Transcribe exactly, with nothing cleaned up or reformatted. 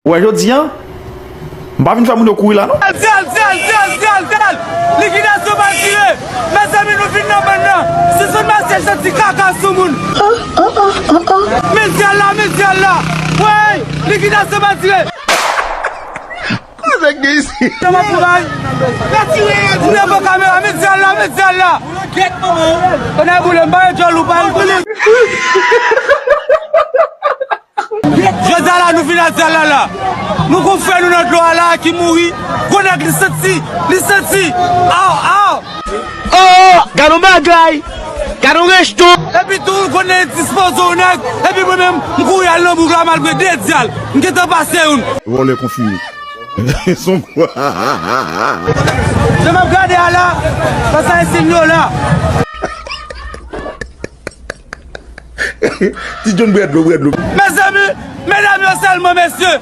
Ou wè jodi a, m pa vin fè moun yo kouri la non. Dyal, dyal, dyal, dyal, dyal. Likidasyon pa dire. Mezanmi, nou vin nan bann nan. Si se mache santi kaka sou moun. Men dyal la, men dyal la. Wey, likidasyon pa dire. Koze k gen isi? Kòman pou bay? Ou devan kamera, men dyal la, men dyal la. Kònè boule, m pa yon djòl ou pa yon boule. Jodi a la, nou vin a dyal la la. Nou gon frè nou nan dlo a la ki mouri. Gwo nèg li santi, li santi. Aw, aw. Oh, gad on bagay. Gad on resto. Epi tou, ou konnen dispoze yon nèg. Epi mwen menm, m kouri al nan bouk la malgre de dyal. M gentan pase youn. Vòlè konfime. Son. Jan m ap gade a la, pase a isi m yo la. Ti John bwè dlo, bwè dlo. Mezanmi, medam yo sèlman, mesye.